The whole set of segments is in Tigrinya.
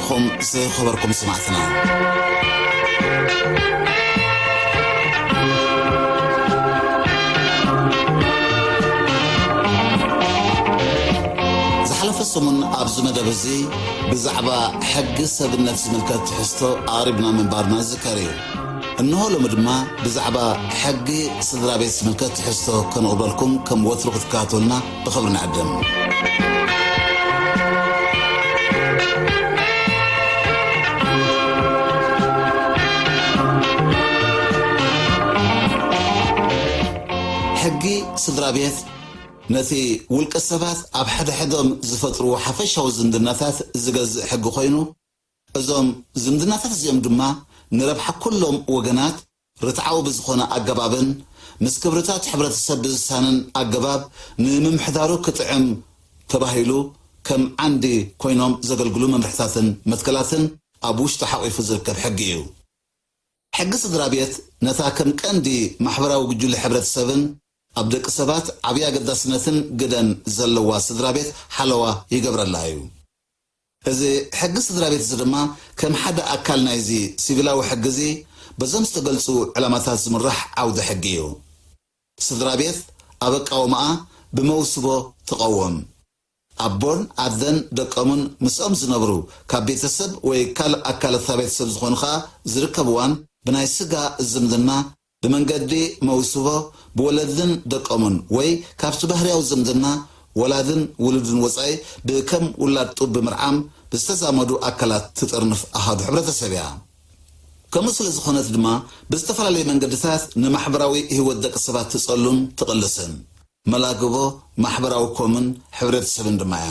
ኹም ዝኸበርኩም ስማዕትና። ዝሓለፈ ሰሙን ኣብዚ መደብ እዚ ብዛዕባ ሕጊ ሰብነት ዝምልከት ትሕዝቶ ኣቕሪብና ምንባርና ዝዝከር እዩ። እንሆ ሎሚ ድማ ብዛዕባ ሕጊ ስድራ ቤት ዝምልከት ትሕዝቶ ከነቕርበልኩም ከም ወትሩ ክትከታተሉና ብኽብሪ ንዕድም። ሕጊ ስድራ ቤት ነቲ ውልቀ ሰባት ኣብ ሕድሕዶም ዝፈጥርዎ ሓፈሻዊ ዝምድናታት ዝገዝእ ሕጊ ኮይኑ፣ እዞም ዝምድናታት እዚኦም ድማ ንረብሓ ኩሎም ወገናት ርትዓዊ ብዝኾነ ኣገባብን ምስ ክብርታት ሕብረተሰብ ብዝሳንን ኣገባብ ንምምሕዳሩ ክጥዕም ተባሂሉ ከም ዓንዲ ኮይኖም ዘገልግሉ መምርሕታትን መትከላትን ኣብ ውሽጡ ሓቂፉ ዝርከብ ሕጊ እዩ። ሕጊ ስድራ ቤት ነታ ከም ቀንዲ ማሕበራዊ ጉጅለ ሕብረተሰብን ኣብ ደቂ ሰባት ዓብዪ ኣገዳስነትን ግደን ዘለዋ ስድራ ቤት ሓለዋ ይገብረላ እዩ። እዚ ሕጊ ስድራ ቤት እዚ ድማ ከም ሓደ ኣካል ናይዚ ሲቪላዊ ሕጊ እዚ በዞም ዝተገልጹ ዕላማታት ዝምራሕ ዓውደ ሕጊ እዩ። ስድራ ቤት ኣብ ኣቃውማኣ ብመውስቦ ትቐውም። ኣቦን ኣደን ደቆምን ምስኦም ዝነብሩ ካብ ቤተሰብ ወይ ካልእ ኣካል እታ ቤተሰብ ዝኾኑ ኸኣ ዝርከብዋን ብናይ ስጋ ዝምድና ብመንገዲ መውስቦ ብወለድን ደቆምን ወይ ካብቲ ባህርያዊ ዝምድና ወላድን ውሉድን ወጻኢ ብከም ውላድ ጡብ ብምርዓም ብዝተዛመዱ ኣካላት ትጥርንፍ ኣሃዱ ሕብረተሰብ እያ። ከምኡ ስለ ዝኾነት ድማ ብዝተፈላለዩ መንገድታት ንማሕበራዊ ህይወት ደቂ ሰባት ትጸሉን ትቕልስን መላግቦ ማሕበራዊ ኮምን ሕብረተሰብን ድማ እያ።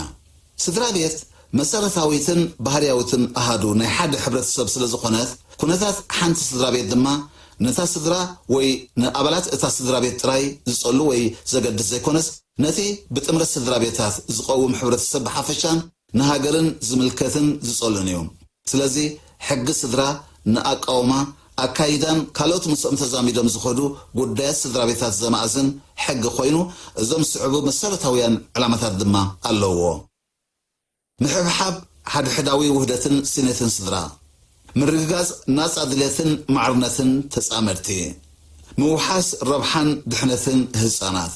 ስድራ ቤት መሰረታዊትን ባህርያዊትን ኣሃዱ ናይ ሓደ ሕብረተሰብ ስለ ዝኾነት፣ ኩነታት ሓንቲ ስድራ ቤት ድማ ነታ ስድራ ወይ ንኣባላት እታ ስድራ ቤት ጥራይ ዝጸሉ ወይ ዘገድስ ዘይኮነስ፣ ነቲ ብጥምረት ስድራ ቤታት ዝቐውም ሕብረተሰብ ብሓፈሻን ንሃገርን ዝምልከትን ዝጸሉን እዩ። ስለዚ ሕጊ ስድራ ንኣቃውማ፣ ኣካይዳን ካልኦት ምስኦም ተዛሚዶም ዝኸዱ ጉዳያት ስድራ ቤታት ዘማእዝን ሕጊ ኮይኑ፣ እዞም ዝስዕቡ መሰረታውያን ዕላማታት ድማ ኣለውዎ። ምሕብሓብ ሓድሕዳዊ ውህደትን ስኔትን ስድራ፣ ምርግጋጽ ናጻ ድሌትን ማዕርነትን ተጻመድቲ፣ ምውሓስ ረብሓን ድሕነትን ህጻናት፣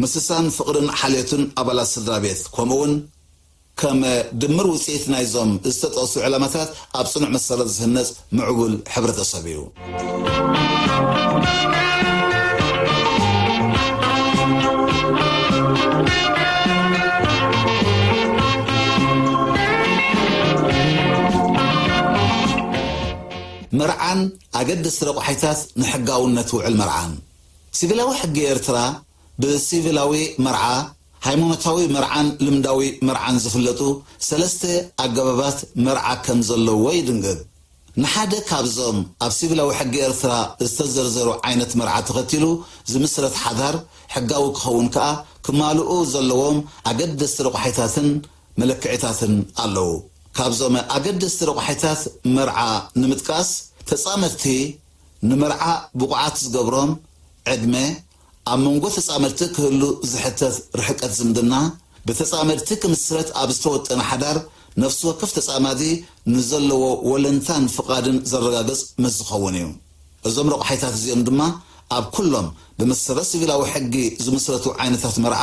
ምስሳን ፍቕርን ሓልዮትን ኣባላት ስድራ ቤት፣ ከምኡውን ከም ድምር ውጽኢት ናይዞም ዝተጠቕሱ ዕላማታት ኣብ ጽኑዕ መሰረት ዝህነጽ ምዕቡል ሕብረተሰብ እዩ። መርዓን ኣገደስቲ ረቋሒታት ንሕጋውነት ውዕል መርዓን። ሲቪላዊ ሕጊ ኤርትራ ብሲቪላዊ መርዓ፣ ሃይማኖታዊ መርዓን ልምዳዊ መርዓን ዝፍለጡ ሰለስተ ኣገባባት መርዓ ከም ዘለዎ ይድንግግ። ንሓደ ካብዞም ኣብ ሲቪላዊ ሕጊ ኤርትራ ዝተዘርዘሩ ዓይነት መርዓ ተኸቲሉ ዝምስረት ሓዳር ሕጋዊ ክኸውን ከኣ ክማልኡ ዘለዎም ኣገደስቲ ረቋሒታትን መለክዒታትን ኣለዉ። ካብዞም ኣገደስቲ ረቋሒታት መርዓ ንምጥቃስ፣ ተጻመድቲ ንመርዓ ብቑዓት ዝገብሮም ዕድመ፣ ኣብ መንጎ ተጻመድቲ ክህሉ ዝሕተት ርሕቀት ዝምድና፣ ብተጻመድቲ ክምስረት ኣብ ዝተወጠነ ሓዳር ነፍሲ ወከፍ ተጻማዲ ንዘለዎ ወለንታን ፍቓድን ዘረጋግጽ ምስ ዝኸውን እዩ። እዞም ረቋሒታት እዚኦም ድማ ኣብ ኩሎም ብመሰረት ሲቪላዊ ሕጊ ዝምስረቱ ዓይነታት መርዓ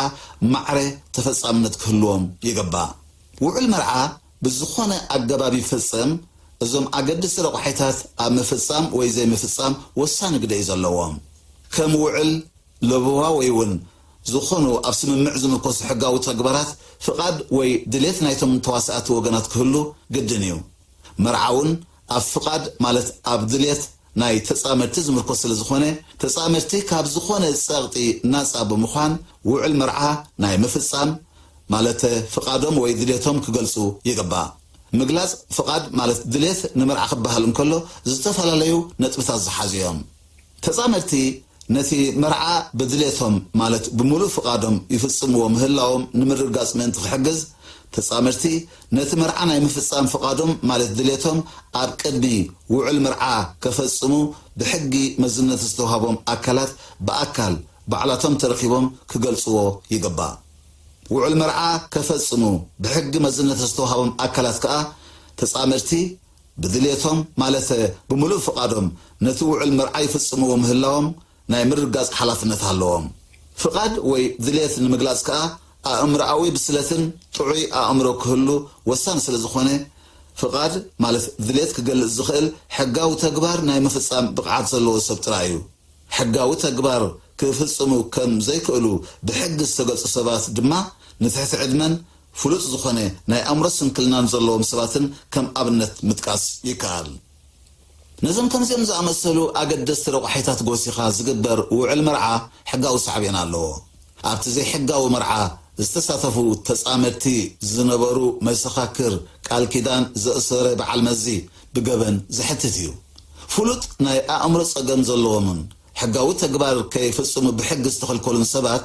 ማዕረ ተፈጻምነት ክህልዎም ይግባእ። ውዕል መርዓ ብዝኾነ ኣገባብ ይፈጸም፣ እዞም ኣገደስቲ ረቋሒታት ኣብ ምፍጻም ወይ ዘይምፍጻም ወሳኒ ግደ እዩ ዘለዎም። ከም ውዕል፣ ለበዋ ወይ እውን ዝኾኑ ኣብ ስምምዕ ዝምርኮሱ ሕጋዊ ተግባራት ፍቓድ ወይ ድሌት ናይቶም ተዋሳእቲ ወገናት ክህሉ ግድን እዩ። መርዓ እውን ኣብ ፍቓድ ማለት ኣብ ድሌት ናይ ተጻመድቲ ዝምርኮስ ስለ ዝኾነ፣ ተጻመድቲ ካብ ዝኾነ ጸቕጢ ናጻ ብምዃን ውዕል መርዓ ናይ ምፍጻም ማለት ፍቓዶም ወይ ድሌቶም ክገልጹ ይግባእ። ምግላጽ ፍቓድ ማለት ድሌት ንመርዓ ክበሃል እንከሎ ዝተፈላለዩ ነጥብታት ዝሓዙ እዮም። ተጻመድቲ ነቲ መርዓ ብድሌቶም ማለት ብምሉእ ፍቓዶም ይፍጽምዎ ምህላዎም ንምርግጋጽ ምእንቲ ክሕግዝ፣ ተጻመድቲ ነቲ መርዓ ናይ ምፍጻም ፍቓዶም ማለት ድሌቶም ኣብ ቅድሚ ውዕል መርዓ ከፈጽሙ ብሕጊ መዝነት ዝተውሃቦም ኣካላት ብኣካል ባዕላቶም ተረኺቦም ክገልጽዎ ይግባእ። ውዕል መርዓ ከፈጽሙ ብሕጊ መዝነት ዝተውሃቦም ኣካላት ከኣ ተጻመድቲ ብድልየቶም፣ ማለት ብምሉእ ፍቓዶም፣ ነቲ ውዕል መርዓ ይፍጽምዎ ምህላዎም ናይ ምርግጋጽ ሓላፍነት ኣለዎም። ፍቓድ ወይ ድልየት ንምግላጽ ከኣ ኣእምሮኣዊ ብስለትን ጥዑይ ኣእምሮ ክህሉ ወሳኒ ስለ ዝኾነ፣ ፍቓድ ማለት ድልየት ክገልጽ ዝኽእል ሕጋዊ ተግባር ናይ ምፍጻም ብቕዓት ዘለዎ ሰብ ጥራይ እዩ። ሕጋዊ ተግባር ክፍጽሙ ከም ዘይክእሉ ብሕጊ ዝተገልጹ ሰባት ድማ ንትሕቲ ዕድመን ፍሉጥ ዝኾነ ናይ ኣእምሮ ስንክልናን ዘለዎም ሰባትን ከም ኣብነት ምጥቃስ ይከኣል። ነዞም ከምዚኦም ዝኣመሰሉ ኣገደስቲ ረቋሒታት ጎሲኻ ዝግበር ውዕል መርዓ ሕጋዊ ሳዕቤን ኣለዎ። ኣብቲ ዘይሕጋዊ መርዓ ዝተሳተፉ ተጻመድቲ ዝነበሩ መሰኻክር ቃል ኪዳን ዘእሰረ በዓል መዚ ብገበን ዘሕትት እዩ። ፍሉጥ ናይ ኣእምሮ ጸገም ዘለዎምን ሕጋዊ ተግባር ከይፍጽሙ ብሕጊ ዝተኸልከሉን ሰባት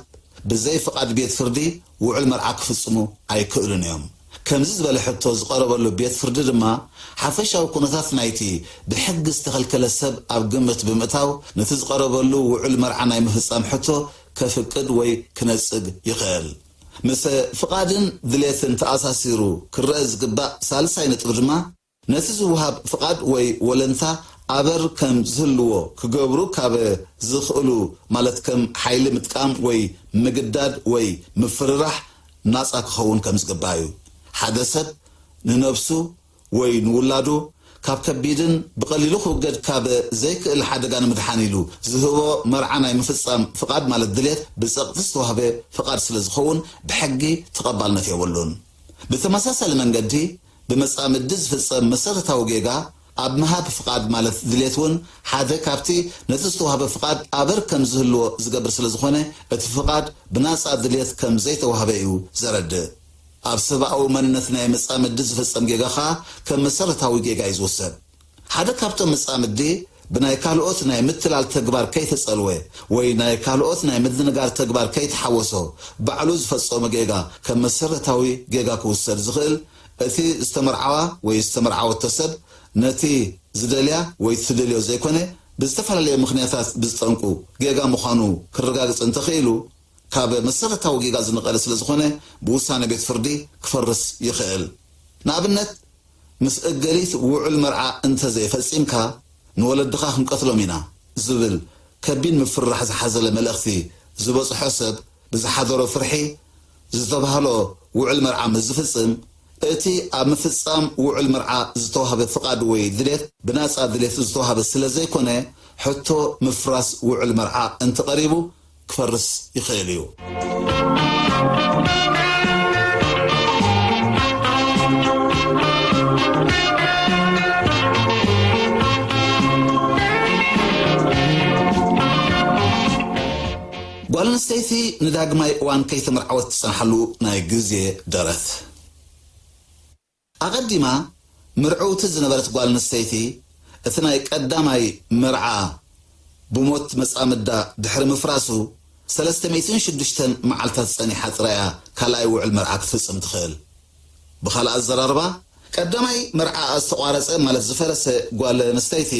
ብዘይ ፍቓድ ቤት ፍርዲ ውዕል መርዓ ክፍጽሙ ኣይክእሉን እዮም። ከምዚ ዝበለ ሕቶ ዝቐረበሉ ቤት ፍርዲ ድማ ሓፈሻዊ ኩነታት ናይቲ ብሕጊ ዝተኸልከለ ሰብ ኣብ ግምት ብምእታው ነቲ ዝቐረበሉ ውዕል መርዓ ናይ ምፍጻም ሕቶ ከፍቅድ ወይ ክነጽግ ይኽእል። ምስ ፍቓድን ድሌትን ተኣሳሲሩ ክረአ ዝግባእ ሳልሳይ ነጥቢ ድማ ነቲ ዝወሃብ ፍቓድ ወይ ወለንታ ኣበር ከም ዝህልዎ ክገብሩ ካብ ዝኽእሉ፣ ማለት ከም ሓይሊ ምጥቃም ወይ ምግዳድ ወይ ምፍርራሕ ናጻ ክኸውን ከም ዝግባእ እዩ። ሓደ ሰብ ንነብሱ ወይ ንውላዱ ካብ ከቢድን ብቐሊሉ ክውገድ ካብ ዘይክእል ሓደጋ ንምድሓን ኢሉ ዝህቦ መርዓ ናይ ምፍጻም ፍቓድ፣ ማለት ድሌት፣ ብጸቕጢ ዝተዋህበ ፍቓድ ስለ ዝኸውን ብሕጊ ተቐባልነት የብሉን። ብተመሳሳሊ መንገዲ ብመጻምዲ ዝፍጸም መሰረታዊ ጌጋ ኣብ ምሃብ ፍቓድ፣ ማለት ድሌት እውን ሓደ ካብቲ ነቲ ዝተዋህበ ፍቓድ ኣበር ከም ዝህልዎ ዝገብር ስለ ዝኾነ እቲ ፍቓድ ብናጻ ድሌት ከም ዘይተዋህበ እዩ ዘረድእ። ኣብ ሰብኣዊ መንነት ናይ መጻምዲ ዝፍጸም ጌጋ ኸኣ ከም መሰረታዊ ጌጋ እዩ ዝውሰድ። ሓደ ካብቶም መጻምዲ ብናይ ካልኦት ናይ ምትላል ተግባር ከይተጸልወ ወይ ናይ ካልኦት ናይ ምድንጋር ተግባር ከይተሓወሶ ባዕሉ ዝፈጸሞ ጌጋ ከም መሰረታዊ ጌጋ ክውሰድ ዝኽእል፣ እቲ ዝተመርዓዋ ወይ ዝተመርዓወቶ ሰብ ነቲ ዝደልያ ወይ ትደልዮ ዘይኮነ ብዝተፈላለየ ምኽንያታት ብዝጠንቁ ጌጋ ምዃኑ ክረጋግጽ እንተኽኢሉ፣ ካብ መሰረታዊ ጌጋ ዝነቐለ ስለ ዝኾነ ብውሳነ ቤት ፍርዲ ክፈርስ ይኽእል። ንኣብነት፣ ምስ እገሊት ውዑል መርዓ እንተዘይፈጺምካ ንወለድኻ ክንቀትሎም ኢና ዝብል ከቢድ ምፍርራሕ ዝሓዘለ መልእኽቲ ዝበጽሖ ሰብ ብዝሓደሮ ፍርሒ ዝተባህሎ ውዑል መርዓ ምስ ዝፍጽም፣ እቲ ኣብ ምፍጻም ውዑል መርዓ ዝተዋህበ ፍቓድ ወይ ድሌት ብናጻ ድሌት ዝተዋህበ ስለ ዘይኮነ፣ ሕቶ ምፍራስ ውዑል መርዓ እንተቐሪቡ ክፈርስ ይኽእል እዩ። ጓል ኣንስተይቲ ንዳግማይ እዋን ከይተመርዓወት ትጸንሓሉ ናይ ግዜ ደረት። ኣቐዲማ ምርዕውቲ ዝነበረት ጓል ኣንስተይቲ እቲ ናይ ቀዳማይ መርዓ ብሞት መጻምዳ ድሕሪ ምፍራሱ ሰለስተ ሚእትን ሽዱሽተን መዓልታት ጸኒሓ ጥራይ እያ ካልኣይ ውዕል መርዓ ክትፍጽም ትኽእል። ብኻልእ ኣዘራርባ፣ ቀዳማይ መርዓ ዝተቋረጸ፣ ማለት ዝፈረሰ፣ ጓል ኣንስተይቲ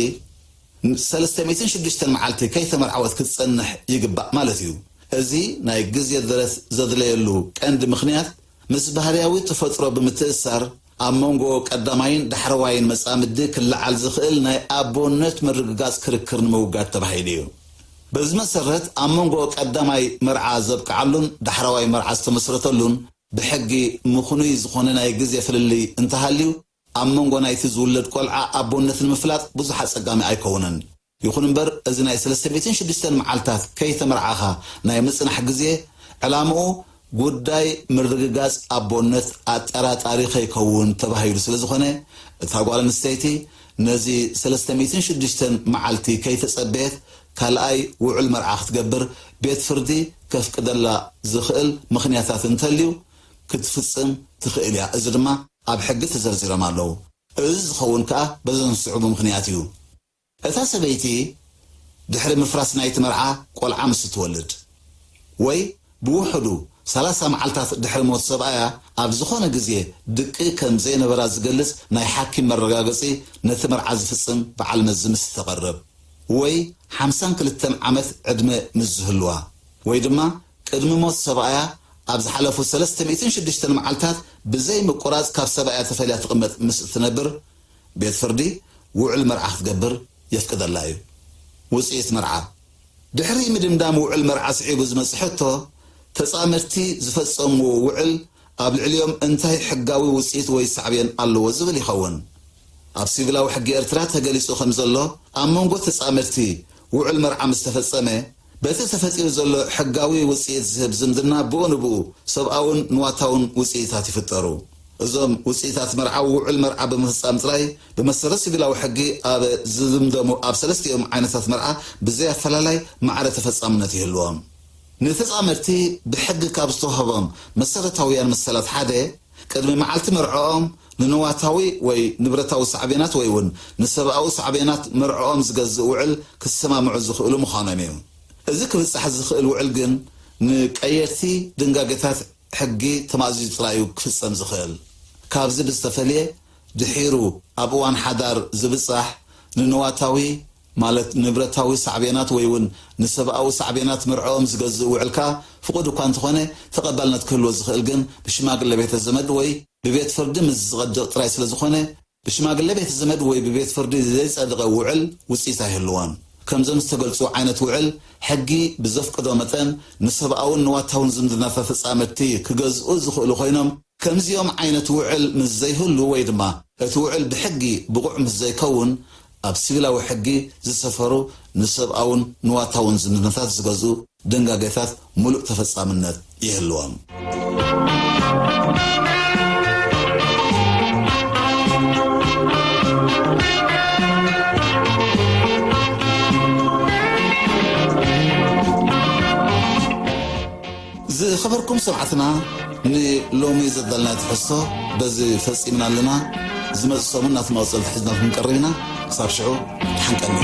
ሰለስተ ሚእትን ሽዱሽተን መዓልቲ ከይተመርዓወት ክትጸንሕ ይግባእ ማለት እዩ። እዚ ናይ ግዜ ደረት ዘድለየሉ ቀንዲ ምኽንያት ምስ ባህርያዊ ተፈጥሮ ብምትእስሳር ኣብ መንጎ ቀዳማይን ዳሕረዋይን መጻምዲ ክለዓል ዝኽእል ናይ ኣቦነት ምርግጋጽ ክርክር ንምውጋድ ተባሂሉ እዩ። በዚ መሰረት ኣብ መንጎ ቀዳማይ መርዓ ዘብቅዓሉን ዳሕረዋይ መርዓ ዝተመስረተሉን ብሕጊ ምኽኑይ ዝኾነ ናይ ግዜ ፍልልይ እንተሃልዩ ኣብ መንጎ ናይቲ ዝውለድ ቆልዓ ኣቦነት ንምፍላጥ ብዙሕ ኣጸጋሚ ኣይከውንን። ይኹን እምበር፣ እዚ ናይ ሰለስተ ሚእትን ሽዱሽተን መዓልታት ከይተመርዓኻ ናይ ምጽናሕ ግዜ፣ ዕላምኡ ጉዳይ ምርግጋጽ ኣቦነት ኣጠራጣሪ ከይከውን ተባሂሉ ስለ ዝኾነ፣ እታ ጓል ኣንስተይቲ ነዚ ሰለስተ ሚእትን ሽዱሽተን መዓልቲ ከይተጸበየት ካልኣይ ውዑል መርዓ ክትገብር ቤት ፍርዲ ከፍቅደላ ዝኽእል ምኽንያታት እንተልዩ ክትፍጽም ትኽእል እያ። እዚ ድማ ኣብ ሕጊ ተዘርዚሮም ኣለዉ። እዚ ዝኸውን ከኣ በዘን ዝስዕቡ ምኽንያት እዩ። እታ ሰበይቲ ድሕሪ ምፍራስ ናይቲ መርዓ ቆልዓ ምስ እትወልድ፣ ወይ ብውሕዱ ሰላሳ መዓልታት ድሕሪ ሞት ሰብኣያ ኣብ ዝኾነ ግዜ ድቂ ከም ዘይነበራ ዝገልጽ ናይ ሓኪም መረጋገጺ ነቲ መርዓ ዝፍጽም በዓል መዚ ምስ እተቐርብ፣ ወይ ሓምሳን ክልተን ዓመት ዕድመ ምስ ዝህልዋ፣ ወይ ድማ ቅድሚ ሞት ሰብኣያ ኣብ ዝሓለፉ ሰለስተ ሚእትን ሽዱሽተን መዓልታት ብዘይ ምቁራጽ ካብ ሰብኣያ ተፈልያ ትቕመጥ ምስ እትነብር፣ ቤት ፍርዲ ውዕል መርዓ ክትገብር የፍቅደላ እዩ። ውጽኢት መርዓ። ድሕሪ ምድምዳም ውዕል መርዓ ስዒቡ ዝመጽእ ሕቶ፣ ተጻመድቲ ዝፈጸምዎ ውዕል ኣብ ልዕሊኦም እንታይ ሕጋዊ ውጽኢት ወይ ሳዕቤን ኣለዎ ዝብል ይኸውን። ኣብ ሲቪላዊ ሕጊ ኤርትራ ተገሊጹ ከም ዘሎ፣ ኣብ መንጎ ተጻመድቲ ውዕል መርዓ ምስ ተፈጸመ፣ በቲ ተፈጢሩ ዘሎ ሕጋዊ ውጽኢት ዝህብ ዝምድና ብኡ ንብኡ ሰብኣውን ንዋታውን ውጽኢታት ይፍጠሩ። እዞም ውጽኢታት መርዓ ውዕል መርዓ ብምፍጻም ጥራይ ብመሰረት ሲቪላዊ ሕጊ ኣብ ዝድምደሙ ኣብ ሰለስቲኦም ዓይነታት መርዓ ብዘይ ኣፈላላይ ማዕረ ተፈጻምነት ይህልዎም። ንተጻመድቲ ብሕጊ ካብ ዝተዋህቦም መሰረታውያን መሰላት ሓደ፣ ቅድሚ መዓልቲ መርዕኦም ንንዋታዊ ወይ ንብረታዊ ሳዕቤናት ወይ እውን ንሰብኣዊ ሳዕቤናት መርዕኦም ዝገዝእ ውዕል ክሰማምዑ ዝኽእሉ ምዃኖም እዩ። እዚ ክብጻሕ ዝኽእል ውዕል ግን ንቀየርቲ ድንጋጌታት ሕጊ ተማእዚዙ ጥራይ እዩ ክፍጸም ዝኽእል። ካብዚ ብዝተፈልየ፣ ድሒሩ ኣብ እዋን ሓዳር ዝብጻሕ ንንዋታዊ፣ ማለት ንብረታዊ ሳዕቤናት ወይ እውን ንሰብኣዊ ሳዕቤናት መርዕኦም ዝገዝእ ውዕል ከኣ ፍቑድ እኳ እንተኾነ፣ ተቐባልነት ክህልዎ ዝኽእል ግን ብሽማግለ ቤተ ዘመድ ወይ ብቤት ፍርዲ ምስ ዝጸድቕ ጥራይ ስለ ዝኾነ፣ ብሽማግለ ቤተ ዘመድ ወይ ብቤት ፍርዲ ዘይጸደቐ ውዕል ውጽኢት ኣይህልዎን። ከምዞም ዝተገልጹ ዓይነት ውዕል፣ ሕጊ ብዘፍቅዶ መጠን ንሰብኣውን ንዋታውን ዝምድናታት ተጻመድቲ ክገዝኡ ዝኽእሉ ኮይኖም፣ ከምዚኦም ዓይነት ውዕል ምስ ዘይህሉ ወይ ድማ እቲ ውዕል ብሕጊ ብቑዕ ምስ ዘይከውን፣ ኣብ ሲቪላዊ ሕጊ ዝሰፈሩ ንሰብኣውን ንዋታውን ዝምድናታት ዝገዝኡ ድንጋጌታት ምሉእ ተፈጻምነት ይህልዎም። ዝኸበርኩም ሰማዕትና፣ ንሎሚ ዘዳልናዮ ትሕዝቶ በዚ ፈጺምና ኣለና። ዝመጽእ ሰሙን ናቲ መቐጸልቲ ሒዝናልኩም ክንቀርብ ኢና። ክሳብ ሽዑ፣ ተሓንቀኒ።